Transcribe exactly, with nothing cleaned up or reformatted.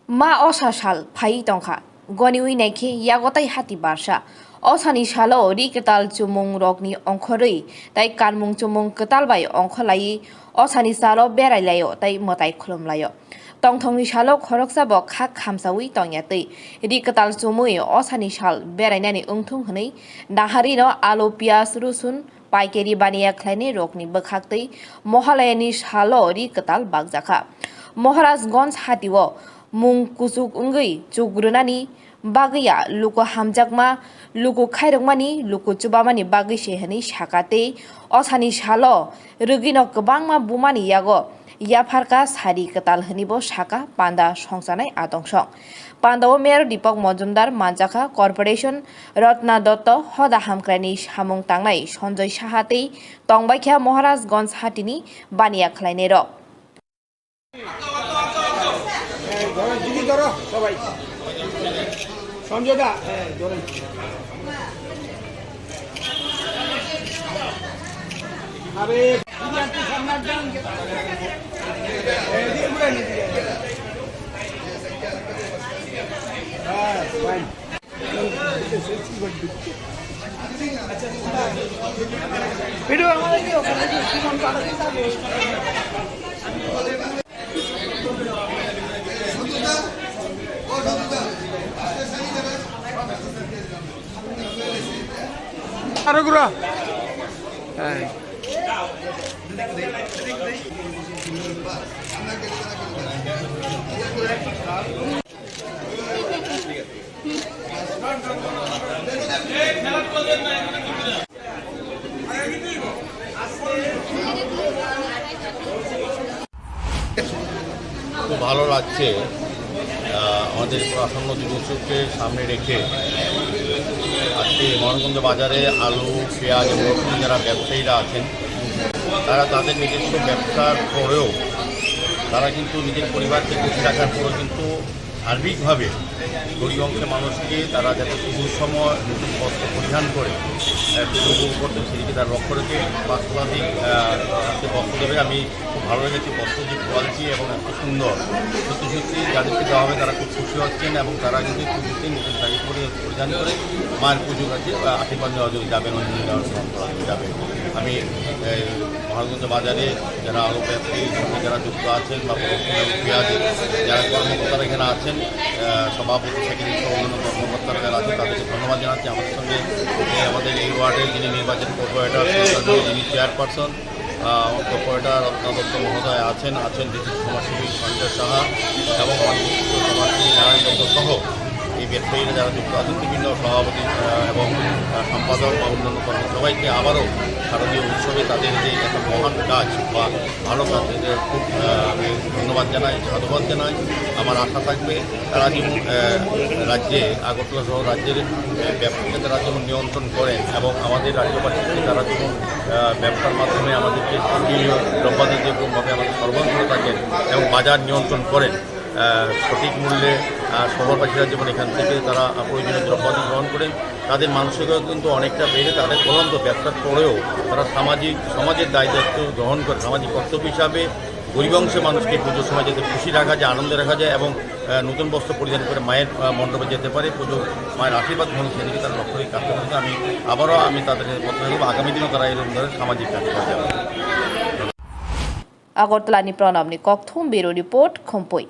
Ma osa sal phaiwi tongkha, goniwi naikhe yago tai hati barsa. Osani salo ri kwtal chumung rokni ongkhorwi tai kanmung chumung kwtal bai ongkholaiwi osani salo berai laio tai mwtai khulum laio. Tongthokni salo khoroksa bo kha khamsawi tongya twi ri kwtal chumui osani sal berainani wngthung hwnwi naharino alu, piyaj, rusun, paikeri baniya khlainai rokni bwkhaktwi Mohalayani salo ri kwtal bakjakha. Maharajganj hatio mung kuchuk wngwi chuk rwnani bagwi ya luku hamjakma, luku khairokmani, luku chubamani bagwi se hwnwi saka tei osani salo rwgwino kwbangma bumani yago yapharkha sari kwtal hwnwibo saka panda songchanai atongso. Pandao Mayor Deepak Majumdar, manjakha Corporation Ratna Dotto, hoda hamkraini samung tangnai Sanjoy Saha tei tongbaikha Maharajganj hatini baniya khlainairok. ধরো, দিদি ধরো, সবাই। সঞ্জয় দা, হ্যাঁ, ধরো। আরে, বিরিয়ানি সামনে একদম। এই, দিয়ে ঘুরে নিয়ে দিয়ে। হ্যাঁ, fine। ভিডিও আমাদের কি ওখানে কি জীবন কাটাতে থাকবে? আরো ঘুরা। হ্যাঁ। খুব ভালো লাগছে, আহ, আমাদের আসন্ন দুর্গোৎসবকে সামনে রেখে আজকে মহারাজগঞ্জ বাজারে আলু, পেঁয়াজ এবং রসুন যারা ব্যবসায়ীরা আছেন, তারা তাদের নিজস্ব ব্যবসার পরেও তারা কিন্তু নিজের পরিবারকে খুশি রাখার পরেও কিন্তু সার্বিকভাবে গরিব অংশের মানুষকে তারা যাতে পুজোর সময় নতুন বস্ত্র পরিধান করে, আহ, পুজো উপভোগ করতে সেদিকে তারা লক্ষ্য রেখে পাঁচ শতাধিক, আহ, আজকে বস্ত্র দেবে। আমি খুব ভালো লেগেছে বস্ত্র যে কোয়ালিটি এবং এত সুন্দর, সত্যি সত্যি যাদেরকে দেওয়া হবে তারা খুব খুশি হচ্ছেন এবং তারা কিন্তু পুজোতে নতুন শাড়ি পরে পরিধান করে মায়ের পুজো কাছে, আহ, আশীর্বাদ নেওয়ার জন্য যাবেন, অঞ্জলি দেওয়ার জন্য যাবেন। আমি, আহ, মহারাজগঞ্জ বাজারে যারা আলু ব্যবসায়ী, যারা যুক্ত আছেন বা বড় বড় পেঁয়াজ, যারা কর্মকর্তারা এখানে আছেন, আহ, সভাপতি, সেক্রেটারি সহ অন্যান্য কর্মকর্তারা যারা আছেন, তাদেরকে ধন্যবাদ জানাচ্ছি। আমাদের সঙ্গে এই আমাদের এই ওয়ার্ডের যিনি নির্বাচিত কর্পোরেটর, যিনি চেয়ারপারসন, আহ, কর্পোরেটর রত্না দত্ত মহোদয় আছেন, আছেন বিশিষ্ট সমাজসেবী সঞ্জয় সাহা এবং আমার বিশিষ্ট সমাজসেবী নারায়ণ দত্ত সহ এই ব্যবসায়ীরা যারা যুক্ত আছেন, বিভিন্ন সভাপতি, আহ, এবং, আহ, সম্পাদক বা অন্যান্য কর্মী সবাইকে আবারও শারদীয় উৎসবে তাদের যে একটা মহান কাজ বা ভালো কাজ, এদের খুব, আহ, আমি ধন্যবাদ জানাই, সাধুবাদ জানাই। আমার আশা থাকবে তারা যেমন, আহ, রাজ্যে, আগরতলা সহ রাজ্যের, আহ, ব্যবসায়ীকে তারা যেমন নিয়ন্ত্রণ করেন এবং আমাদের রাজ্যবাসীকে তারা যেমন, আহ, ব্যবসার মাধ্যমে আমাদেরকে স্থানীয় দ্রব্যাদি যেরকমভাবে আমাদের সরবরাহ করে থাকেন এবং বাজার নিয়ন্ত্রণ করেন, আহ, সঠিক মূল্যে, আহ, শহরবাসীরা যেমন এখান থেকে তারা প্রয়োজনীয় দ্রব্যাদি গ্রহণ করেন, তাদের মানসিকতা কিন্তু অনেকটা বেড়ে, তাদের বরঞ্চ ব্যবসার পরেও তারা সামাজিক, সমাজের দায় দায়িত্ব গ্রহণ করে, সামাজিক কর্তব্য হিসাবে গরিব অংশের মানুষকে পুজোর সময় যাতে খুশি রাখা যায়, আনন্দে রাখা যায় এবং, আহ, নতুন বস্ত্র পরিধান করে মায়ের, আহ, মণ্ডপে যেতে পারে, পুজো মায়ের আশীর্বাদ গ্রহণ, সেদিকে তারা লক্ষ্য রেখে কাজ করতে। আমি আবারও আমি তাদের কথা বলবো, আগামী দিনও তারা এরকম ধরনের সামাজিক কাজ করে যাবে। Agartala ni Pranab ni kokthum, Bureau Report, Khumpui.